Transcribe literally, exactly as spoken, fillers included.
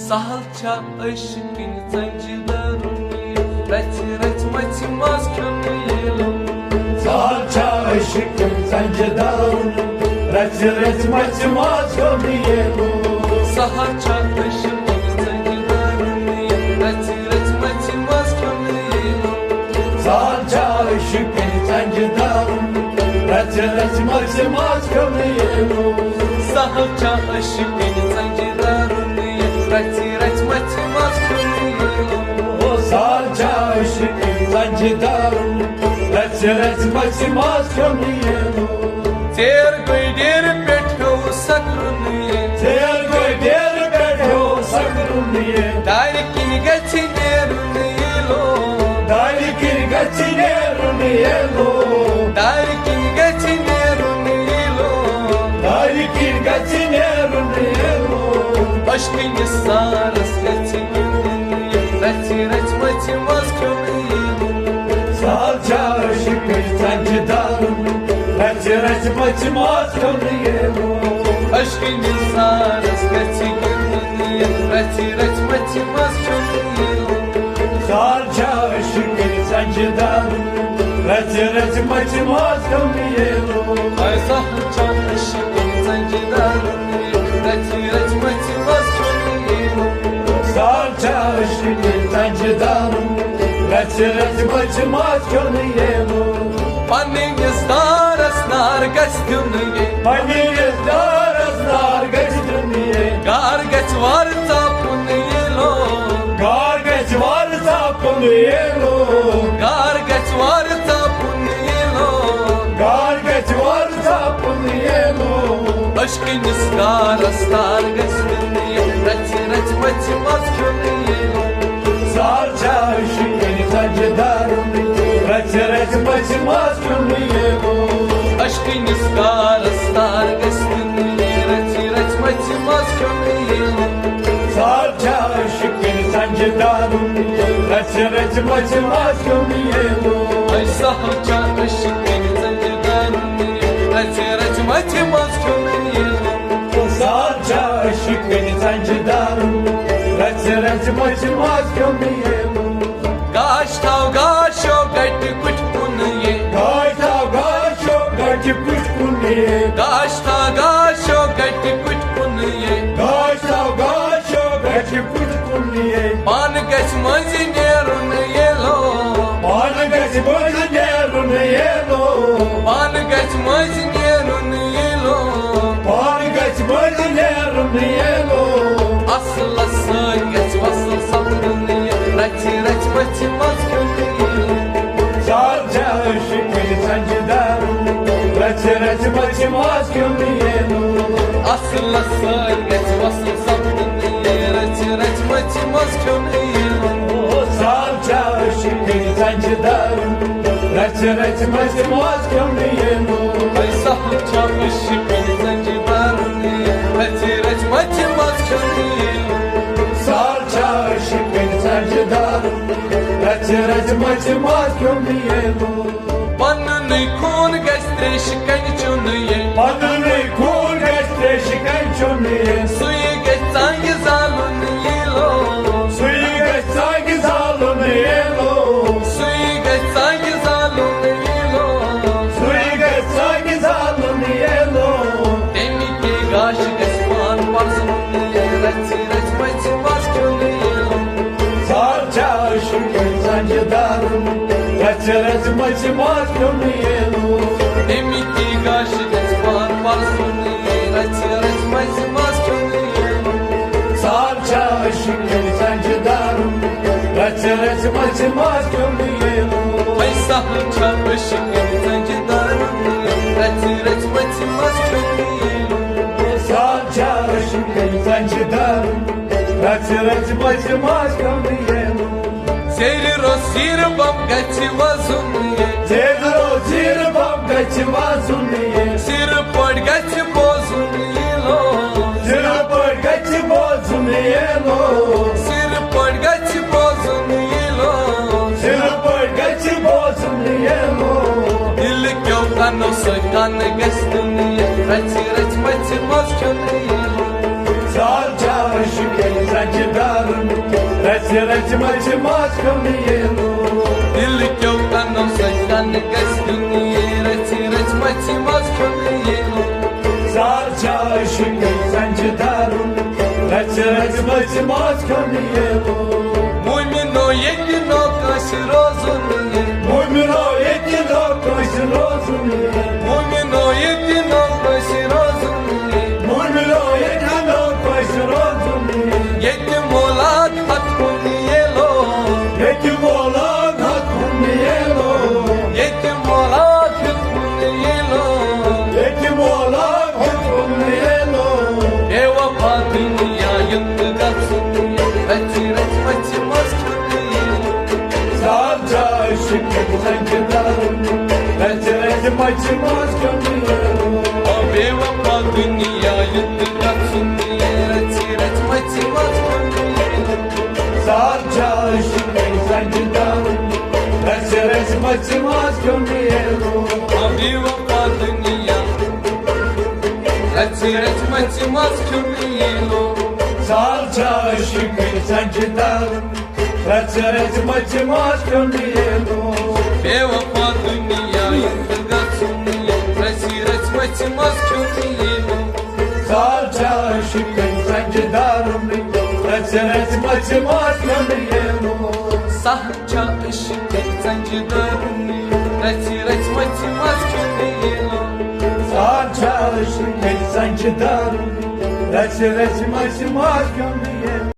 سہل چھا عشقٕنۍ ژنجہِ دارُن، رژھِ رژھِ مژھِ ماز کھیوٚن ییلو۔ سہل چھا عشقٕنۍ ژنجہِ دارُن، رژھِ رژھِ مژھِ ماز کھیوٚن ییلو۔ سہل چھا عشقٕنۍ ژنجہِ دارُن، رژھِ رژھِ مژھِ ماز کھیوٚن ییلو۔ سہل چھا عشقٕنۍ ژنجہِ دارُن، رژھِ رژھِ مژھِ ماز کھیوٚن ییلو۔ سہل چھا عشقٕنۍ ژنجہِ دارُن، رژھِ رژھِ مژھِ ماز کھیوٚن ییلو۔ او سہل چھا عشقٕنۍ ژنجہِ دارُن، رژھِ رژھِ مژھِ ماز کھیوٚن ییلو۔ ژیر گٔے ڈیرٕ پٮ۪ٹھ ہیوٚو سکرُن ییلو۔ ژیر گٔے ڈیرٕ پٮ۪ٹھ ہیوٚو سکرُن ییلو۔ دارِ کِنۍ گژھِ نیرُن ییلو۔ دارِ کِنۍ گژھِ نیرُن ییلو۔ دارِ کِنۍ گژھِ نیرُن ییلو۔ دارِ کِنۍ گژھِ نیرُن ییلو۔ عشقٕنِس سارس گژھِ گِنٛدُن ییلو۔ رژھِ رژھِ مژھِ ماز کھیوٚن ییلو۔ سہل چھا عشقٕنۍ ژنجہِ دارُن، رژھِ رژھِ مژھِ ماز کھیوٚن ییلو۔ عشقٕنِس سارس گژھِ گِنٛدُن ییلو۔ رژھِ رژھِ مژھِ ماز کھیوٚن ییلو۔ سہل چھا عشقٕنۍ ژنجہِ دارُن، رژھِ رژھِ مژھِ ماز کھیوٚن ییلو۔ اے سہل چھا عشقٕنۍ ژنجہِ دارُن، رژھِ رژھِ مژھِ ماز کھیوٚن ییلو۔ سہل چھا عشقٕنۍ ژنجہِ دارُن، رژھِ رژھِ مژھِ ماز کھیوٚن ییلو۔ پننِس دارس نار گژھِ دیُن ییلو۔ پننِس دارس نار گژھِ دیُن ییلو۔ گار گژھِ وارٕ ژاپُن ییلو۔ گار گژھِ وارٕ ژاپُن ییلو۔ گار گژھِ وارٕ ژاپُن ییلو۔ گار گژھِ وارٕ ژاپُن ییلو۔ عشقٕنِس گارس تار گژھِ دیُن ییلو۔ رژھِ رژھِ مژھِ ماز کھیوٚن ییلو۔ سہل چھا عشقٕنۍ ژنجہِ دارُن، رژھِ رژھِ مژھِ ماز کھیوٚن ییلو۔ عشقٕنِس گارس تار گژھِ دیُن ییلو۔ رژھِ رژھِ مژھِ ماز کھیوٚن ییلو۔ سہل چھا عشقٕنۍ ژنجہِ دارُن، رژھِ رژھِ مژھِ ماز کھیوٚن ییلو۔ اے سہل چھا عشقٕنۍ ژنجہِ دارُن، رژھِ رژھِ مژھِ ماز کھیوٚن ییلو۔ سہل چھا عشقٕنۍ ژنجہِ دارُن، رژھِ رژھِ مژھِ ماز کھیوٚن ییلو۔ گاش تھاو گاشو گٹہِ کُٹھۍ کُن ییلو۔ گاش تھاو گاشو گٹہِ کُٹھۍ کُن ییلو۔ گاش تھاو گاشو گٹہِ کُٹھۍ کُن ییلو۔ گاش تھاو گاشو گٹہِ کُٹھۍ کُن ییلو۔ پانہٕ گژھِ مٔنٛزِ نیرُن ییلو۔ پانہٕ گژھِ مٔنٛزِ نیرُن ییلو۔ پانہٕ گژھِ مٔنٛزِ نیرُن ییلو۔ پانہٕ گژھِ مٔنٛزِ نیرُن ییلو۔ اصلس سۭتۍ گژھِ وصل سپدُن ییلو۔ رژھِ رژھِ مژھِ ماز کھیوٚن ییلو۔ سہل چھا عشقٕنۍ ژنجہِ دارُن، رژھِ رژھِ مژھِ ماز کھیوٚن ییلو۔ اصلس سۭتۍ گژھِ وصل سپدُن ییلو۔ رژھِ رژھِ مژھِ ماز کھیوٚن ییلو۔ سہل چھا عشقٕنۍ ژنجہِ دارُن، رژھِ رژھِ مژھِ ماز کھیوٚن ییلو۔ اے سہل چھا عشقٕنۍ ژنجہِ دارُن، رژھِ رژھِ مژھِ ماز کھیوٚن ییلو۔ سہل چھا عشقٕنۍ ژنجہِ دارُن، رژھِ رژھِ مژھِ ماز کھیوٚن ییلو۔ پننُے خوٗن گژھِ تریشہِ کنہِ چیوٚن ییلو۔ پننُے خوٗن گژھِ تریشہِ کنہِ چیوٚن ییلو۔ سُے گژھِ ژنجہِ زالُن ییلو۔ سُے گژھِ ژنجہِ زالُن ییلو۔ سُے گژھِ ژنجہِ زالُن ییلو۔ سُے گژھِ ژنجہِ زالُن ییلو۔ تمہِ کے گاشہِ گژھِ پان پرزُن ییلو۔ رژھِ رژھِ مژھِ ماز کھیوٚن ییلو۔ سہل چھا عشقٕنۍ ژنجہِ دارُن، رژھِ رژھِ مژھِ ماز کھیوٚن ییلو۔ تمہِ کے گاشہِ گژھِ پان پرزُن ییلو۔ رژھِ رژھِ مژھِ ماز کھیوٚن ییلو۔ سہل چھا عشقٕنۍ ژنجہِ دارُن، رژھِ رژھِ مژھِ ماز کھیوٚن ییلو۔ ہے سہل چھا عشقٕنۍ ژنجہِ دارُن، رژھِ رژھِ مژھِ ماز کھیوٚن ییلو۔ سہل چھا عشقٕنۍ ژنجہِ دارُن، رژھِ رژھِ مژھِ ماز کھیوٚن ییلو۔ زیرِ روٚس زیرِ بم گژھِ وزُن ییلو۔ زیرِ روٚس زیرِ بم گژھِ وزُن ییلو۔ سِرٕ پٲٹھۍ گژھِ بوزُن ییلو۔ سِرٕ پٲٹھۍ گژھِ بوزُن ییلو۔ سِرٕ پٲٹھۍ گژھِ بوزُن ییلو۔ سِرٕ پٲٹھۍ گژھِ بوزُن ییٚلہِ۔ دِلہٕ کیو کنو سۭتۍ کن گژھِ دُنیا، رژھِ رژھِ مژھِ منٛز کھیوٚن ییٚلہِ۔ زال چھا عٲشِقَے سنجہِ دارُن، رژھِ رژھِ مژھِ منٛز کھیوٚن ییٚلہِ۔ دِلہٕ کیو کنو سۭتۍ کن گژھِ دُنیا، رژھِ رژھِ مژھِ منٛز کھیوٚن ییٚلہِ۔ زال چھا عٲشِقَے سنجہِ دارُن، رژھِ رژھِ مژھِ منٛز کھیوٚن ییٚلہِ۔ مومنو ییٚتہِ نہٕ کٲنٛسہِ روزُن ییٚلہِ۔ مومنو ییٚتہِ نہٕ کٲنٛسہِ روزُن ییٚلہِ۔ مومنو ییٚتہِ نہٕ کٲنٛسہِ روزُن ییٚلہِ۔ مومنو ییٚتہِ نہٕ کٲنٛسہِ روزُن ییٚلہِ۔ ییٚتہِ مولاد ہتھ کُن ییٚلو۔ ییٚتہِ مولاد ہتھ کُن ییٚلو۔ ییٚتہِ مولاد ہتھ کُن ییٚلو۔ ییٚتہِ مولاد ہتھ کُن ییٚلو۔ بے وفا دُنیا یُتھ گژھُن، رژھِ رژھِ مژھِ منٛز کھیوٚن ییٚلہِ۔ زال چھا عٲشِقَے سنجہِ دارُن، رژھِ رژھِ مژھِ منٛز کھیوٚن ییٚلہِ۔ او بے وفا دُنیا یُتھ گژھُن، رژھِ رژھِ مژھِ منٛز کھیوٚن ییٚلہِ۔ زال چھا عٲشِقَے سنجہِ دارُن، رژھِ رژھِ مژھِ منٛز کھیوٚن ییٚلہِ۔ او بے وفا دُنیا رژھِ رژھِ مژھِ منٛز کھیوٚن ییٚلہِ۔ زال چھا عٲشِقَے سنجہِ دارُن، رژھِ رژھِ مژھِ منٛز کھیوٚن ییٚلہِ۔ بے وفا دُنیا یُتھ گژھُن، رژھِ رژھِ مژھِ منٛز کھیوٚن ییٚلہِ۔ زال چھا عٲشِقَے سنجہِ دارُن، رژھِ رژھِ مژھِ منٛز کھیوٚن ییٚلہِ۔ سہل چھا عٲشِقَے سنجہِ دارُن، رژھِ رژھِ مژھِ منٛز کھیوٚن ییٚلہِ۔ سہل چھا عٲشِقَے سنجہِ دارُن، رژھِ رژھِ مژھِ منٛز کھیوٚن ییٚلہِ۔